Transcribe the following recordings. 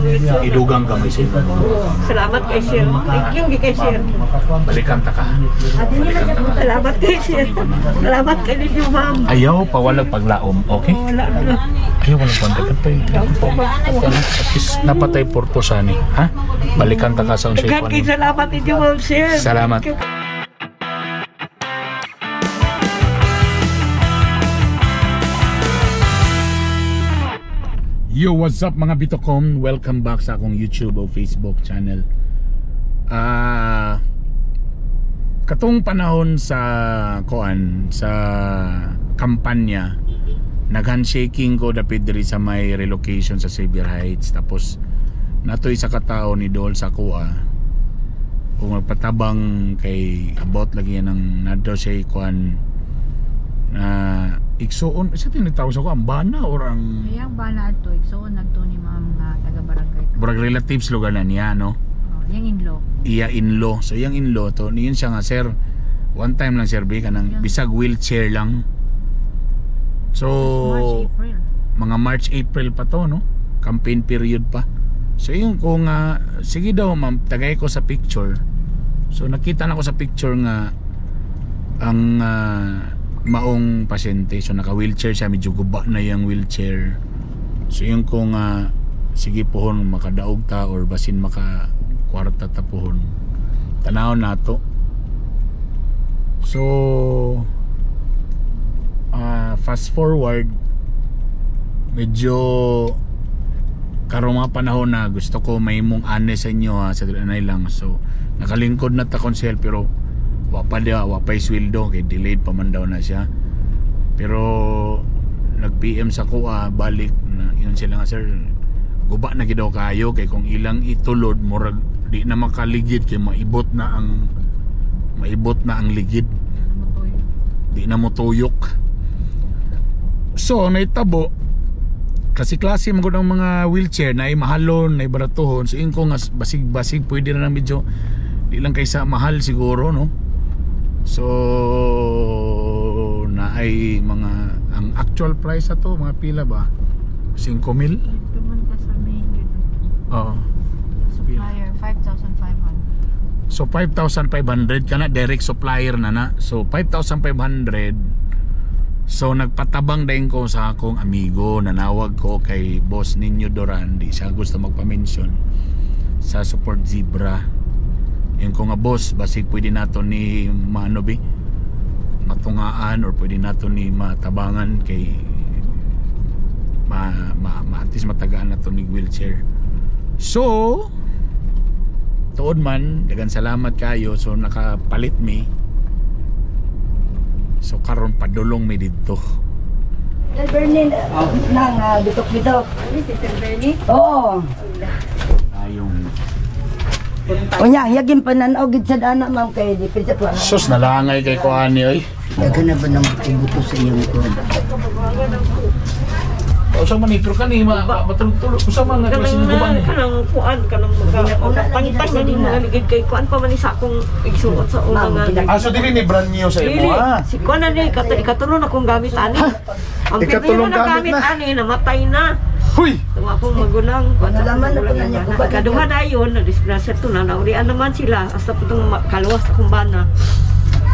wheelchair. Idugang gamay sir. Salamat kay sir. Thank you kay sir. Balikan ta ka. Balikan ta ka. Salamat kay sir. Salamat kay ninyo, ma'am. Ayaw pa walang paglaom, okay? Wala na. Ayaw walang kontak. At least napatay purpose ani, ha? Balikan ta ka sa unsay Daghan kay kuan. salamat ninyo, ma'am, sir. Salamat. Thank you. Yo, what's up mga Bitokom? Welcome back sa akong YouTube o Facebook channel. Katong panahon sa koan sa kampanya, nag-handshaking ko dapit diri sa may relocation sa Xavier Heights, tapos natoy sa katao ni Dol sa kuha kung magpatabang kay about lagi yan ang nado siya kuan na igsuon isa tinitawag sa ko ang bana or ang Iyang bana ato, igsuon nagto ni ma'am nga taga barangay. Burag relatives lugar na niya, no? Oh, iyang in-law. Iya in-law. So, iyang in-law to, niyon siya nga, sir, one time lang, sir, bi, kanang bisag wheelchair lang. So, March, April. mga March, April pa to, no? Campaign period pa. So, yun ko nga, sige daw, ma'am, tagay ko sa picture. So, nakita na ko sa picture nga, ang maong pasyente. So, naka-wheelchair siya, medyo guba na yung wheelchair. So, yun ko nga, sige pohon, makadaog ta or basin maka kwarta ta pohon. Tanaw na to. So, fast forward, medyo karong mga panahon na gusto ko may mong ane sa inyo ha, sa anay lang. So nakalingkod na ta konsel pero wa pa dia, wa pa sweldo kay delayed pa man daw na siya. Pero nag PM sa kuha balik na yun sila nga, sir, guba na gid daw kayo kay kung ilang itulod murag di na makaligid kay maibot na ang ligid, di na motuyok. So ang naitabo kasi klase man gud ang mga wheelchair na ay mahalon, na ay baratuhon. So yun ko nga basig-basig pwede na lang medyo di lang kaysa mahal siguro, no? So na ay mga ang actual price ato mga pila ba? 5 mil? Dito man ka sa main yun. Oo. Supplier, 5,500. So 5,500 ka na direct supplier na na. So 5,500. So nagpatabang din ko sa akong amigo, nanawag ko kay boss Ninyo Duran, di siya gusto magpa-mention sa Support Zebra. Yung ko nga boss, basig pwede nato ni maano bi matungaan or pwede nato ni matabangan kay ma at least matagaan nato ni wheelchair. So tuod man, dagan salamat kayo. So nakapalit mi. So karon padulong mi didto. Sir Bernie, nang bitok-bitok. Si Sir Bernie. Oo. Ayong Unya, yagin pananaw gid sa dana ma'am kay di pizza to. sus nalangay kay ko ani oy. Daghan na ba ng buto-buto sa iyong kuan? Usa man ni pero kani matulog-tulog usa man nga klase Kanang ng guban. kanang kuan kanang magpangtang na ning mga ligid kay kuan pa man ni sa akong igsuot sa una nga. Ah, so dili ni brand new sa Dili, imo ah. si kuan na ni ikatulo na akong gamit ani. Ang Ikatulong primero na gamit gamit na. ani namatay na. Huy! Itong akong magulang, kuan sa Nalaman akong na po magulang na niya ang kung bana. bakit Ikaduha na yun, na-disgrasya to na, naurian naman sila. Hasta po itong kaluwas akong bana.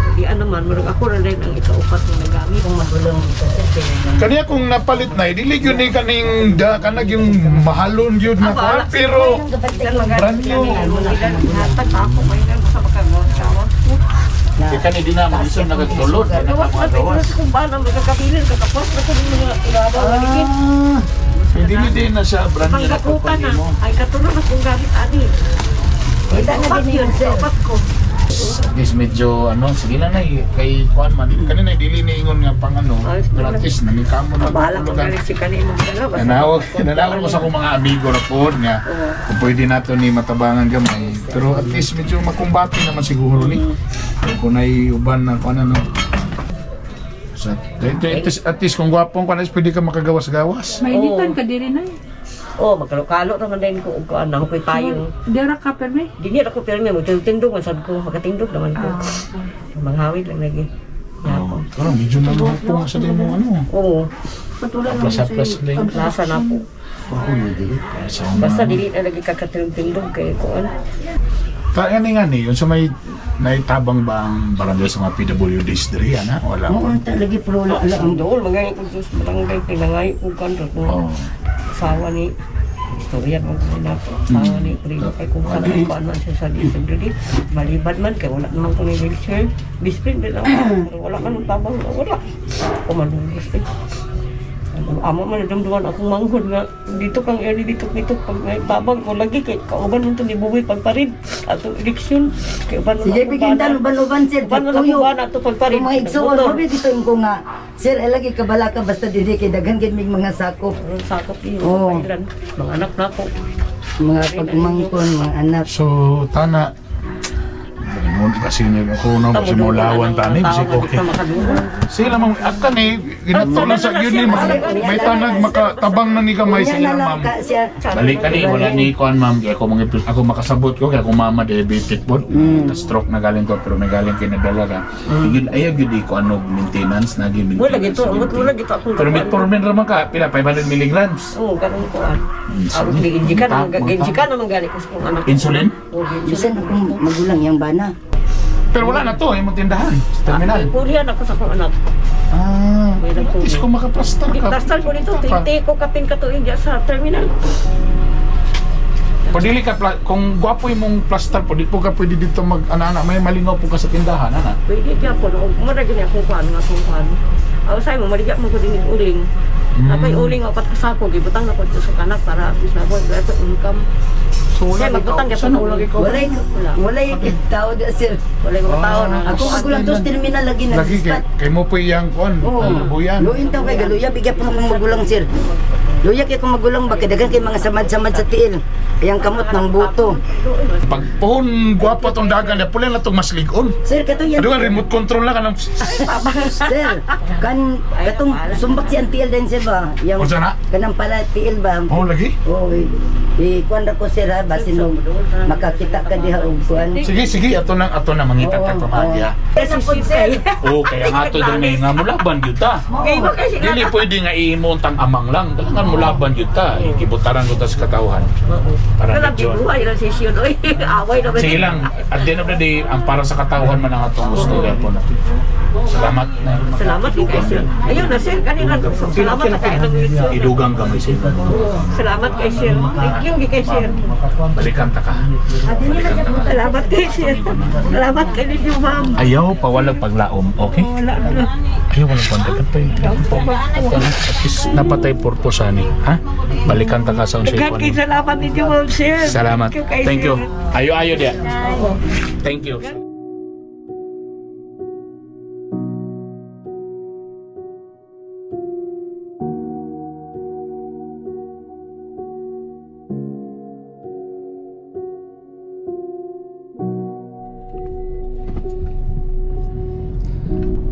Urian naman, murag ako na rin ang ikaupat na nagamit. Kung magulang sa sir kay Kaniya kung napalit na, dili gyud ni kaning da kanag yung mahalon gyud na Ah, kuan wala. pero brand new. Hatag pa ako, may nang sa makagawa. Kay kani di na mag-isod nagtulod, di na Gawas na, magawas. sa akong bana, magkakabilin, kakapos na kami mga ilabaw, maligid. Ah, dili din na siya brand new na Panggakutan na, mo. ay katulong akong gamit ani. Kita na Upat din yun, yun sir. upat ko. At least medyo ano, sige na nay kay kuan man. Kanina dili ni ingon nga pang ano, Ay, gratis na ni kamo na Bahala ko tulugan. galing si kanin mong dala. Basta- Nanawag ko sa akong mga amigo na po nga kung pwede nato ni matabangan gamay. Pero at least medyo makumbati naman siguro ni. Kung nay uban na kuan ano. So, at least kung gwapong kuan is pwede ka makagawas-gawas. Mainitan ka diri na. Oh, magkalo-kalo naman din ko og kuan na ko'y payong. Dira ka perme. Dili ako pero may magtindog man sad ko, makatindog naman ko. Manghawid lang lagi. Oh, karon medyo nalupong sa demo ano. Oo, Patula Plus-plus lang. lasa na po. Ako na dili. So, Basta dili na lagi kakatilong-tindog kay kuan. Ta ani nga ni, yun sa may naitabang ba ang barangay sa mga PWDs diri ana? Wala Oo, pa. ta lagi pero wala ala Ang ang dool mga ko sa barangay pinangay ko kan Oo. Asawa ni istorya man ko na to. Asawa ni primo kay kung sa kuan man siya sa disability. Balibad man kay wala naman ko ni wheelchair. Best friend din ako. Pero wala ka ng tabang, wala. Kumalugos eh. Amo man nadumduman akong manghod nga dito kang early dito dito pag may tabang ko lagi kay kauban man to ni Buboy pagparid atong eleksyon kay uban man Sige, akong bigyan bana. tan uban-uban sir, Uban man akong tuyo. bana ato pagparid. Kung mga igsuon, Nagmotor. mabi dito yung ko nga. Sir, ay lagi kabala ka basta dili kay daghan gid mig mga sakop, Ang sakop iyo, Oo. kailan mga anak na ko. Mga pagmangkon, mga anak. So tana mo kasi niya ako na kasi mo lawan tani kasi okay. Sila ma'am at ni ginato lang sa gyud ni may tanag makatabang na ni kamay sa Unya na ilang lang ma'am. ka siya. Balik ka ni wala ni kuan ma'am kay ako mga ako makasabot ko kay akong mama diabetic pod. Na stroke na galing ko pero may galing kay nadala ka. Gyud ayaw gyud ko ano maintenance nagi maintenance. Wala gito, wala gito akong Pero metformin ra man ka pila 500 milligrams. Oo, ganun ko an. Mm, Ako giinjikan naman giinjikan naman gali ko sa akong anak. Insulin? Oo, Bisan akong magulang yang bana. Pero wala na to, imong tindahan sa terminal. Purihan ako sa akong anak. Ah, May at least kung makaplastar ka. Tastal ko nito, Ka. 20 ko kapin katuig diya sa terminal. Pwede ka kung gwapo imong plastar po, di po ka pwede dito mag ana may malingaw po ka sa tindahan ana. Pwede diya ko no, mura gini akong kuan nga akong kuan. Aw say mo maligya mo ko din uling. Napay uling apat ka sako gibutang na ko dito sa kanak para at least na ko ito income. So wala Sir, ikaw. magbutang ka Saan sa wala ikaw? Walay Wala. walay tao di sir. Wala yung mga tao na. Ako magulang to sa terminal lagi Lagi kay, nag-spot. kay mo po iyang kuan, Oo. buyan. Luin taw kay galuya bigyan po akong magulang sir. Luya kay kong magulang ba kay daghan kay mga samad-samad sa tiil. Ayang kamot ng buto. Pag pohon gwapo tong dagan, ya pula na tong mas lig-on. Sir, kato yan. Ano nga remote control na ka ng Sir, kan katong sumbak si ang tiil din sir ba? Yang Unsa na? Kanang pala tiil ba? Oh, lagi. Oo, i kuan ra ko sir ha, basin mo makakita ka diha og kuan. Sige, sige, ato na mangita ta Oo, pamagya. Kasi Oh, kaya nga to dun nga mulaban gyud ta. Kay mo kasi Dili pwede nga iimong tang amang lang. Kailangan mulaban gyud ta. Gibutaran ko ta sa katawhan. Para Wala medyo. gibuhay lang session oy. Away na ba? Sige lang, at the end of the day, ang para sa katawhan man ang atong gusto gyapon. Salamat na. Salamat kay sir. Ayun na sir, kanina salamat sa kay ng sir. Idugang gamay sir. Salamat kay sir. Thank you kay sir. Balikan ta ka. Balikan ta ka. Salamat kay sir. Salamat kay ninyo ma'am. Ayaw pawalag paglaom, okay? Wala na. Ayaw walang kontak pa. At least napatay purpose ani, ha? Balikan ta ka sa unsay Daghan kay salamat ninyo ma'am sir. Salamat. Thank you kay Thank you. sir. Ayo ayo dia. Thank you.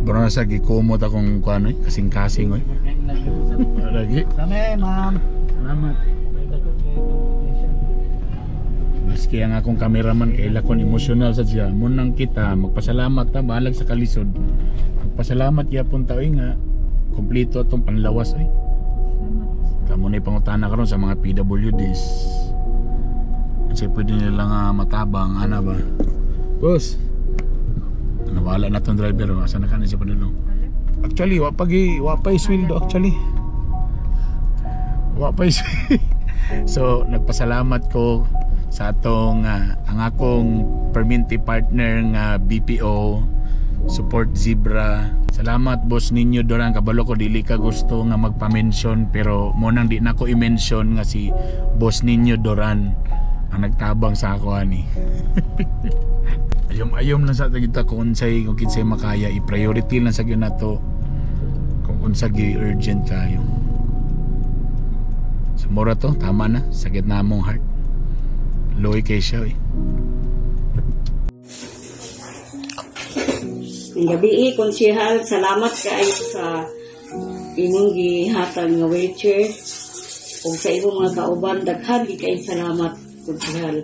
Bro na sa gikumot akong kuano eh, kasing-kasing oy. Lagi. Kami, ma'am. Salamat. Maski ang akong cameraman kay lakon emosyonal sa siya. Munang kita magpasalamat ta bahalag sa kalisod. Magpasalamat gyapon ta oy nga kompleto atong panlawas oy. Kamo na pangutana karon sa mga PWDs. Kasi pwede nila nga matabang ana ba. Boss. Nawala na tong driver oh. Asa na kanin siya padulong? Actually, wa pa isweldo actually. Wa pa So, nagpasalamat ko sa atong ang akong perminti partner nga BPO Support Zebra. Salamat boss ninyo Doran, kabalo ko dili ka gusto nga magpa-mention pero mo nang di na ko i-mention nga si boss ninyo Doran ang nagtabang sa ako ani. Ayom-ayom lang sa kita kung unsay kung kinsay makaya i-priority lang sa gyud nato kung unsa gyud urgent kayo. So mura to, tama na. Sakit na among heart. Loy kay siya eh. Ang gabi eh, konsehal, salamat kaayo sa imong gihatag nga wheelchair ug sa imong mga kauban daghan gid kayong salamat, konsehal.